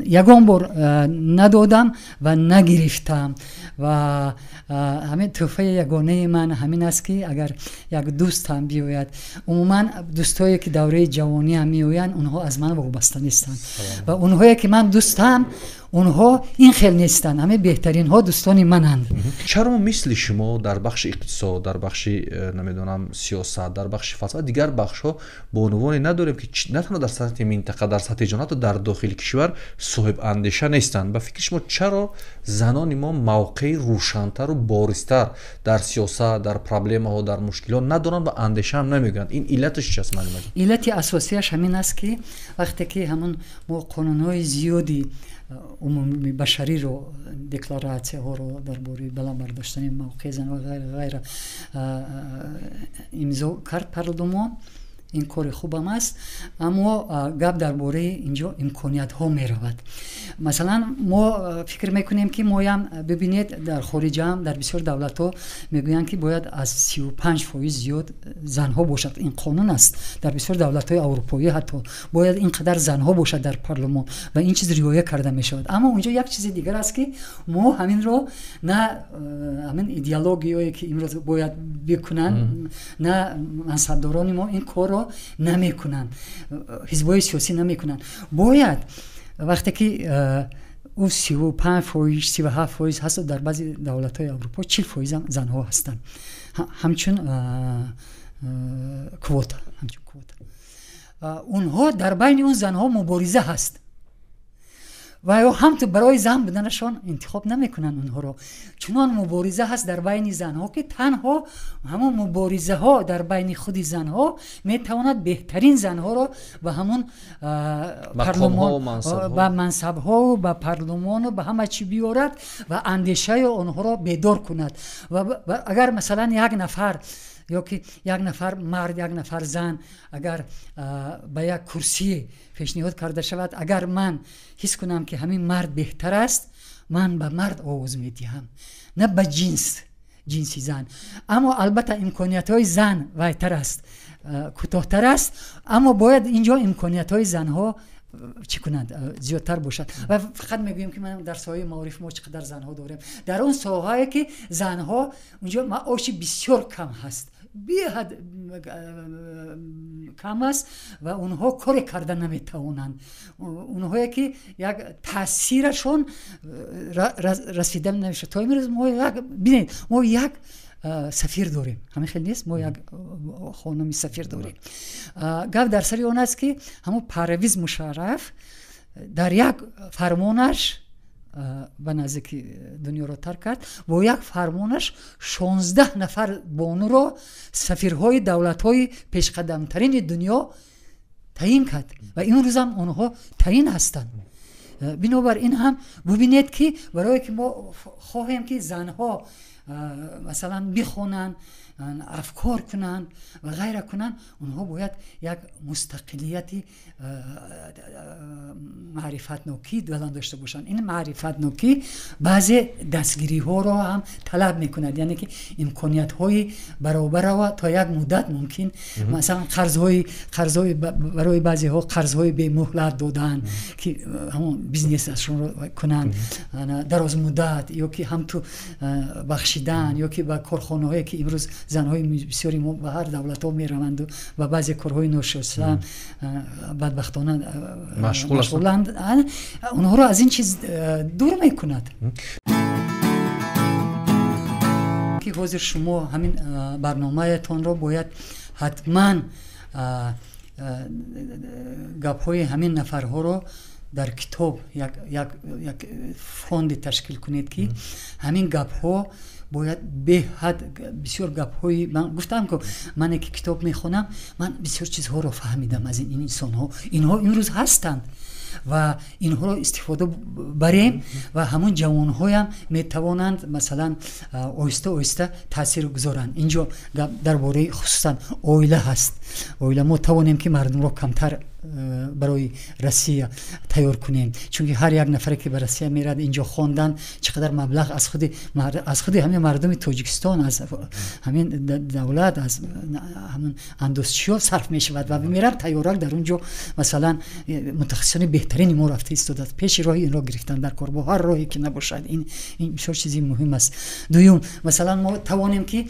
Ягон бор надодам ва нагирифтам. Ва ҳамин тӯҳфаи ягонаи ман ҳамин аст, ки агар як дӯст ҳам биёяд, умуман дӯстҳое ки давраи ҷавониам меоянд, онҳо аз ман вобаста нестанд ва онҳое ки ман дӯстам, онҳо ин хел нестанд. Ҳамин беҳтаринҳо дӯстони мананд. Чаро мисли шумо дар бахши иқтисод, дар бахши намедонам, сиёсат, дар бахши фалсафа, дигар бахшҳо бонувоне надорем, ки на танҳо дар сатҳи минтақа, дар сатҳи ҷаҳон, ҳатто дар дохили кишвар соҳибандеша нестанд? Ба фикри шумо, чаро занони мо мавқеи рӯшантару боризтар дар сиёсат, дар проблемаҳо, дар мушкилот надоранд ва андеша ҳам намегӯянд? Ин иллаташ чи аст, маълумаҷон? Иллати асосияш ҳамин аст, ки вақте ки ҳамон мо қонунҳои зиёди умуми башариро, декларатсияҳоро дар бораи баланд бардоштани мавқеи зан ва ғайра ғайра имзо кард парлумон, ин кори хубам аст, аммо гап дар бораи инҷо имкониятҳо меравад. Масалан, мо фикр мекунем, ки моям, бибинед, дар хориҷаам, дар бисёр давлатҳо мегӯянд, ки бояд аз 35% зиёд занҳо бошад. Ин қонун аст дар бисёр давлатҳои аврупоӣ, ҳатто бояд ин қадар занҳо бошад дар парлумон ва ин чиз риоя карда мешавад. Аммо унҷо як чизи дигар аст, ки мо ҳаминро на ҳамин идеологияое ки имрӯз бояд бикунанд, на мансабдорони мо ин корро намекунанд, ҳизбҳои сиёсӣ намекунанд. Бояд вақте ки ӯ 35%, 37% ҳаст, дар баъзе давлатҳои Аврупо 40%-ам занҳо ҳастанд, ҳамчун квота, ҳамчун квота. Онҳо дар байни он занҳо мубориза ҳаст. Ва ё ҳам ту барои зан буданашон интихоб намекунанд онҳоро. Чунон мубориза ҳаст дар байни занҳо, ки танҳо ҳамон муборизаҳо дар байни худи занҳо метавонад беҳтарин занҳоро ба ҳамон ба мансабҳо, ба парлумону ба ҳама чӣ биёрад ва андешаи онҳоро бедор кунад. Ва агар масалан як нафар ё ки як нафар мард, як нафар зан агар ба як курсӣ пешниҳод карда шавад, агар ман ҳис кунам, ки ҳамин мард беҳтар аст, ман ба мард овоз медиҳам, на ба ҷинси зан. Аммо албатта имкониятҳои зан вайтар аст, кӯтоҳтар аст, аммо бояд инҷо имкониятҳои занҳо чӣ кунанд, зиёдтар бошад. Ва фақат мегӯем, ки ман дар соҳаи маориф мо чӣ қадар занҳо дорем. Дар он соҳае ки занҳо унҷо маоши бисёр кам ҳаст, беҳад кам аст ва онҳо коре карда наметавонанд. Онҳое ки як таъсирашон расида намешавад. То имрӯз мо як, бинед, мо як сафир дорем, ҳамин хел нест? Мо як хонуми сафир дорем. Гап дар сари он аст, ки ҳамон Парвиз Мушарраф дар як фармонаш ба наздики дунёро тарк кард, бо як фармонаш 16 нафар бонуро сафирҳои давлатҳои пешқадамтарини дунё таъин кард ва имрӯзам онҳо таъин ҳастанд. Бинобар ин ҳам бубинед, ки барое ки мо хоҳем, ки занҳо масалан бихонанд, афкор кунанд ва ғайра кунанд, онҳо бояд як мустақилияти маърифатнокӣ баланд дошта бошанд. Ин маърифатнокӣ баъзе дастгириҳоро ҳам талаб мекунад, яъне ки имкониятҳои баробарро то як муддат мумкин, масалан қарзҳои барои баъзеҳо қарзҳои бемуҳлат додан, ки ҳамон бизнесашонро кунанд дарозмуддат, ё ки ҳамту бахшидан, ё ки ба корхонаҳое, ки имрӯз занҳои бисёри мо ба ҳар давлатҳо мераванду ба баъзе корҳои ношоиста бадбахтона машғуланд, онҳоро аз ин чиз дур мекунад. Ки ҳозир шумо ҳамин барномаятонро бояд ҳатман гапҳои ҳамин нафарҳоро дар китоб як фонде ташкил кунед, ки ҳамин гапҳо бояд беҳад бисёр гапҳои, ман гуфтам, ки мане ки китоб мехонам, ман бисёр чизҳоро фаҳмидам аз ин инсонҳо. Инҳо имрӯз ҳастанд ва инҳоро истифода барем ва ҳамон ҷавонҳоям метавонанд масалан оҳиста оҳиста таъсир гузоранд. Инҷо гап дар бораи хусусан оила ҳаст. Оила мо тавонем, ки мардумро камтар барои Россия тайёр кунем, чунки ҳар як нафаре, ки ба Россия мерад, инҷо хондан чӣ қадар маблағ аз худи ҳамин мардуми Тоҷикистон, аз ҳамин давлат, аз ҳамин андозчиҳо сарф мешавад ва мерад тайёрак. Дар он ҷо масалан мутахассисони беҳтарини мо рафта истодааст. Пеши роҳи инро гирифтан дар кор бо ҳар роҳе ки набошад, ин бисёр чизи муҳим аст. Дуюм, масалан мо тавонем, ки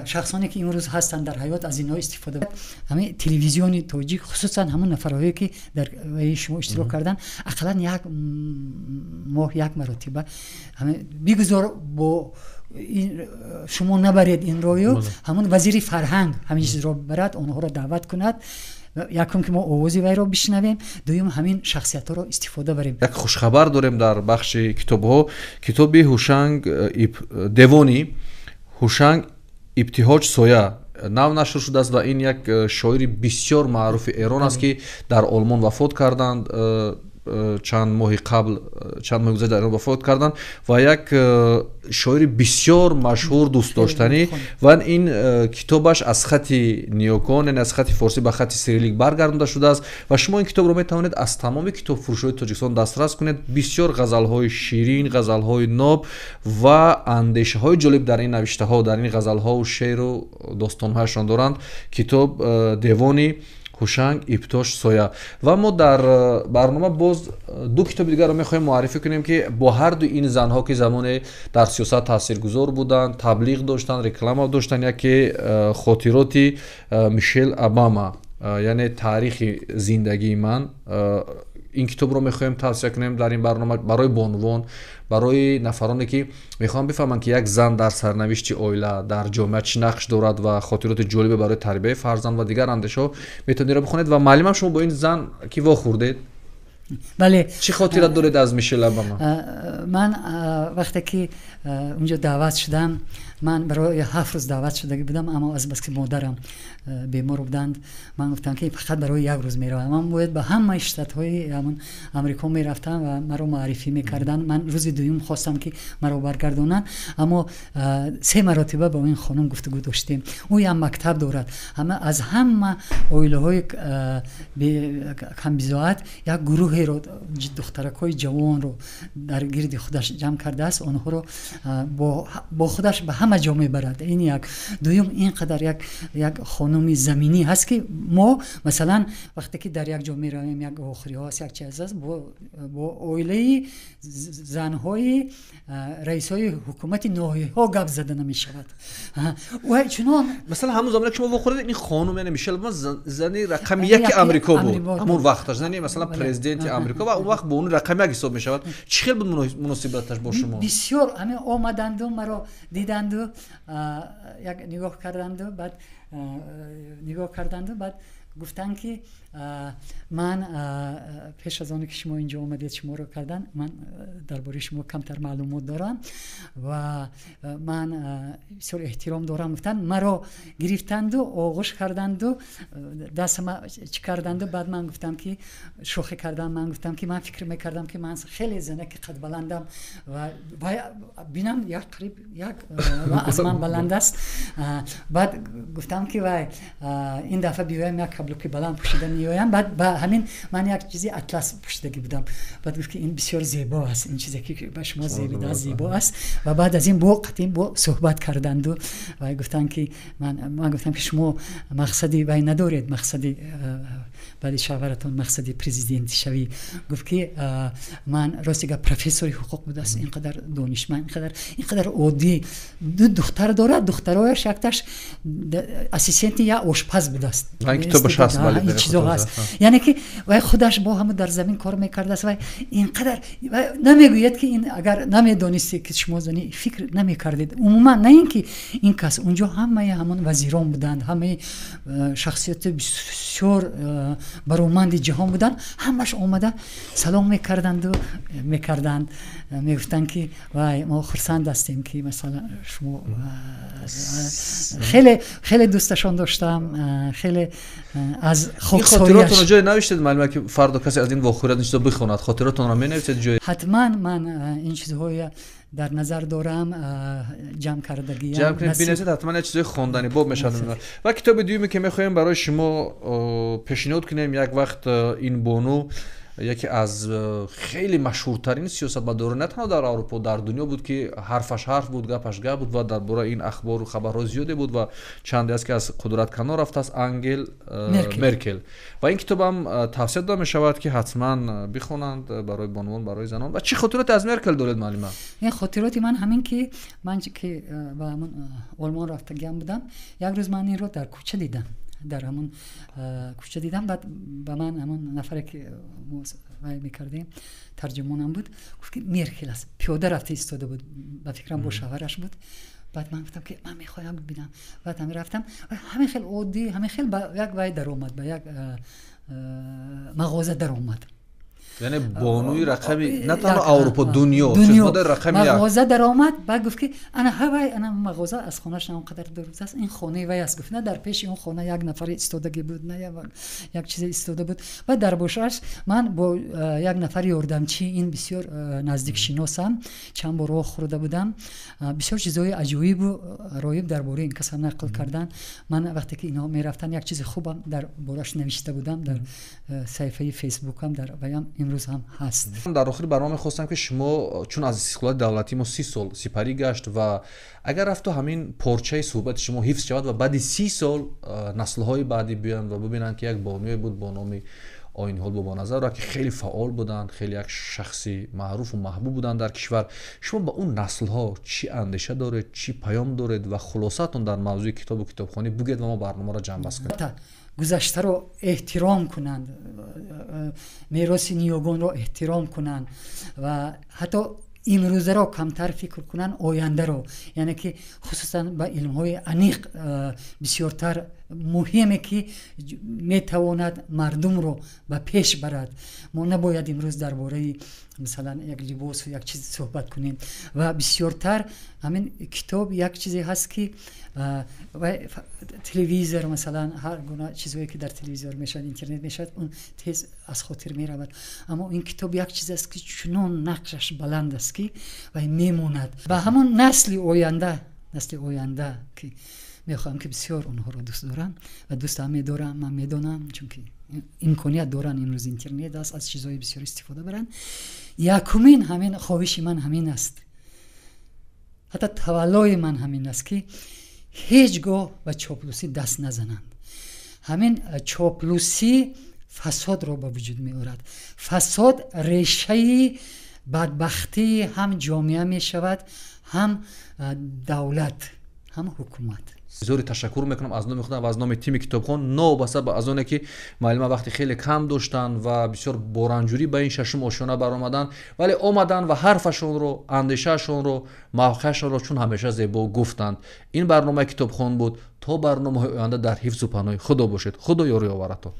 шахсоне, ки имрӯз ҳастанд дар ҳаёт, аз инҳо истифода. Ҳамин телевизиони тоҷик, хусусан ҳамон нафарҳое, ки дар шумо иштирок карданд, ақаллан як моҳ як маротиба бигузор бо шумо набаред ин рою, ҳамон вазири фарҳанг ҳамин чизро барад, онҳоро даъват кунад. Якум, ки мо овози вайро бишнавем, дуюм, ҳамин шахсиятҳоро истифода барем. Як хушхабар дорем дар бахши китобҳо. Китоби Ҳушанг, девони Ҳушанг Ибтиҳоҷ Соя нав нашр шудааст ва ин як шоири бисёр маъруфи Эрон аст, ки дар Олмон вафот карданд чанд моҳи қабл, чанд моҳи гузашта дар Эрон вафот карданд ва як шоири бисёр машҳур, дӯстдоштанӣ. Ва ин китобаш аз хати ниёкон, яъне аз хати форсӣ ба хати сирилик баргардонда шудааст ва шумо ин китобро метавонед аз тамоми китобфурӯшҳои Тоҷикистон дастрас кунед. Бисёр ғазалҳои ширин, ғазалҳои ноб ва андешаҳои ҷолиб дар ин навиштаҳо, дар ин ғазалҳову шеъру достонҳояшон доранд. Китоб девони Ҳушанг Ибтош Соя. Ва мо дар барнома боз ду китоби дигарро мехоҳем муаррифӣ кунем, ки бо ҳарду ин занҳо, ки замоне дар сиёсат таъсиргузор буданд, таблиғ доштанд, реклама доштанд. Яке хотироти Мишел Обама, яъне таърихи зиндагии ман. Ин китобро мехоҳем тавсия кунем дар ин барнома барои бонувон, барои нафароне, ки мехоҳанд бифаҳманд, ки як зан дар сарнавишти оила, дар ҷомеа чӣ нақш дорад ва хотироти ҷолибе барои тарбияи фарзанд ва дигар андешаҳо. Метавонед инро бихонед. Ва маълимам, шумо бо ин зан ки вохӯрдед? Бале. Чӣ хотира доред аз Мишел Обама? Ман вақте ки унҷо даъват шудам, ман барои 7 рӯз даъват шудагӣ будам, аммо аз бас ки модарам бемор буданд, ман гуфтам, ки фақат барои як рӯз меравам. Ман бояд ба ҳамаи штатҳои ҳамон Амрико мерафтам ва маро муаррифӣ мекарданд. Ман рӯзи дуюм хостам, ки маро баргардонанд, аммо се маротиба бо ин хонум гуфтугӯ доштем. Ӯ ям мактаб дорад, ҳама аз ҳама оилаҳои камбизоат як гурӯҳеро, духтаракҳои ҷавонро дар гирди худаш ҷамъ кардааст, онҳоро бо худаш ба ҳама ҷо мебарад. Ин як. Дуюм, ин қадар як хонуми заминӣ ҳаст, ки мо, масалан, вақте ки дар як ҷо меравем, як охириҳо аст, як чиз аст, бо оилаи занҳои раисҳои ҳукумати ноҳияҳо гап зада намешавад. Чунон Масалан, ҳамон замоне ки шумо вохӯрдед, ин хонум, яъне Мишел Обама, зани рақами яки Амрико буд ҳамон вақташ, зани, масалан, президенти Амрико, ва он вақт бо он рақами як ҳисоб мешавад. Чӣ хел буд муносибаташ бо шумо? Бисёр ҳамин омаданду маро диданду, як нигоҳ карданду, баъд нигоҳ карданду, баъд гуфтанд, ки ман пеш аз оне ки шумо инҷо омадед, шуморо кардан, ман дар бораи шумо камтар маълумот дорам ва ман бисёр эҳтиром дорам, гуфтанд. Маро гирифтанду оғӯш карданду дастама чӣ карданду. Баъд ман гуфтам, ки шӯхӣ кардам, ман гуфтам, ки ман фикр мекардам, ки ман хеле занаки қадбаландам ва бинам, як қариб як аз ман баланд аст. Баъд гуфтам, ки вай, ин дафъа биёям, як каблуки баланд пӯшида меоям. Баъд ба ҳамин ман як чизи атлас пӯшидагӣ будам. Баъд гуфт, ки ин бисёр зебо аст, ин чизе ки ба шумо зебидааст, зебо аст. Ва баъд аз ин бо қатъи бо суҳбат карданду вай гуфтанд, ки ман гуфтам, ки шумо мақсади вай надоред, мақсади баъди шавҳаратон мақсади президенти шавӣ. Гуфт, ки ман рости гап, профессори ҳуқуқ будааст, ин қадар донишманд, ин қадар оддӣ, ду духтар дорад, духтарояш якташ ассистенти як ошпаз будааст. Ин чизо ҳаст, яъне ки вай худаш бо ҳама дар замин кор мекардааст. Вай ин қадар намегӯяд, ки ин агар намедонисте, ки шумо зани, фикр намекардед умуман. На ин ки ин кас, унҷо ҳамаи ҳамон вазирон буданд, ҳамаи шахсияти бисёр бароманди ҷаҳон буданд, ҳамаш омада салом мекарданду мекарданд, мегуфтанд, ки вай, мо хурсанд ҳастем, ки масалан шумо. Хеле хеле дӯсташон доштам, хеле аз Хотиротонро ҷое навиштед, маълума, ки фардо касе аз ин вохӯрият ин чизо бихонад, хотиротонро менависед ҷое? Ҳатман, ман ин чизҳоя дар назар дорам, ҷамъ кардагиам. Ҷамъ кунед, бинависед, ҳатман як чизои хонданӣ боб мешавад. Ва китоби дуюме, ки мехоҳем барои шумо пешниҳод кунем, як вақт ин бону яке аз хеле машҳуртарин сиёсатмадорон на танҳо дар Аврупо, дар дунё буд, ки ҳарфаш ҳарф буд, гапаш гап буд ва дар бораи ин ахбору хабарҳо зиёде буд ва чанде аст, ки аз қудрат канор рафтааст, Ангел Меркел. Ва ин китобам тавсия дода мешавад, ки ҳатман бихонанд барои бонувон, барои занон. Ва чӣ хотироте аз Меркел доред, муаллима? Ин хотироти ман ҳамин, ки ман ки ба ҳамон Олмон рафтагиам будам, як рӯз ман инро дар кӯча дидам, дар ҳамон кӯча дидам. Баъд ба ман ҳамон нафаре, ки вай мекардем, тарҷумонам буд, гуфт, ки Меркел аст, пиёда рафта истода буд, ба фикрам, бо шавҳараш буд. Баъд ман гуфтам, ки ман мехоҳам бибинам. Баъд ҳамин рафтам, ҳамин хел оддӣ, ҳамин хел ба як вай даромад, ба як мағоза даромад. Яъне бонуи рақами на танҳо Аврупо, дунё, рақами. Мағоза даромад, баъд гуфт, ки ана ҳавай, ана мағоза аз хонааш на он қадар дур аст, ин хонаи вай аст, гуфт. На дар пеши он хона як нафари истодагӣ буд, на як чизе истода буд. Баъд дар бошааш ман бо як нафари ёрдамчӣ, ин бисёр наздикшиносам, чанд бор роҳ хӯрда будам, бисёр чизҳои аҷоибу роиб дар бораи ин касам нақл кардан. Ман вақте ки инҳо мерафтанд, як чизи хубам дар борааш навишта будам дар саҳифаи Фейсбукам, дар ваям имрӯз ҳам ҳаст. Дар охири барнома мехостам, ки шумо, чун аз истиқлолияти давлатии мо 30 сол сипарӣ гашт ва агар рафту ҳамин порчаи суҳбати шумо ҳифз шавад ва баъди 30 сол наслҳои баъдӣ биёянд ва бибинанд, ки як бонуе буд бо номи Оиниҳол Бобоназарова, ки хеле фаъол буданд, хеле як шахси маъруфу маҳбуб буданд дар кишвар, шумо ба он наслҳо чӣ андеша доред, чӣ паём доред ва хулосаатон дар мавзӯи китобу китобхонӣ бугед ва мо барномаро ҷамъбаст кунем. Гузаштаро эҳтиром кунанд, мероси ниёгонро эҳтиром кунанд ва ҳатто имрӯзаро камтар фикр кунанд, ояндаро, яъне ки хусусан ба илмҳои аниқ бисёртар. Муҳиме ки метавонад мардумро ба пеш барад. Мо набояд имрӯз дар бораи, масалан, як либосу як чиз суҳбат кунем. Ва бисёртар ҳамин китоб як чизе ҳаст, ки телевизор, масалан, ҳар гуна чизҳое ки дар телевизор мешавад, интернет мешавад, он тез аз хотир меравад. Аммо ин китоб як чиз аст, ки чунон нақшаш баланд аст, ки вай мемонад ба ҳамон насли оянда, насли оянда ки мехоҳам, ки бисёр онҳоро дӯст дорам ва дӯстам медорам. Ман медонам, чунки имконият доранд, имрӯз интернет аст, аз чизҳои бисёр истифода баранд. Якумин ҳамин хоҳиши ман ҳамин аст, ҳатто таваллои ман ҳамин аст, ки ҳеҷ гоҳ ба чоплусӣ даст назананд. Ҳамин чоплусӣ фасодро ба вуҷуд меорад. Фасод решаи бадбахтии ҳам ҷомеа мешавад, ҳам давлат, ҳам ҳукумат. Зори ташаккур мекунам аз номи худам ва аз номи тими Китобхон, новобаста ба аз оне ки муаллима вақти хеле кам доштанд ва бисёр боранҷурӣ ба ин шашум ошёна баромаданд, вале омаданд ва ҳарфашонро, андешаашонро, мавқеашонро чун ҳамеша зебо гуфтанд. Ин барномаи Китобхон буд. То барномаҳои оянда дар ҳифзу паноҳи Худо бошед. Худо ёру ёваратон.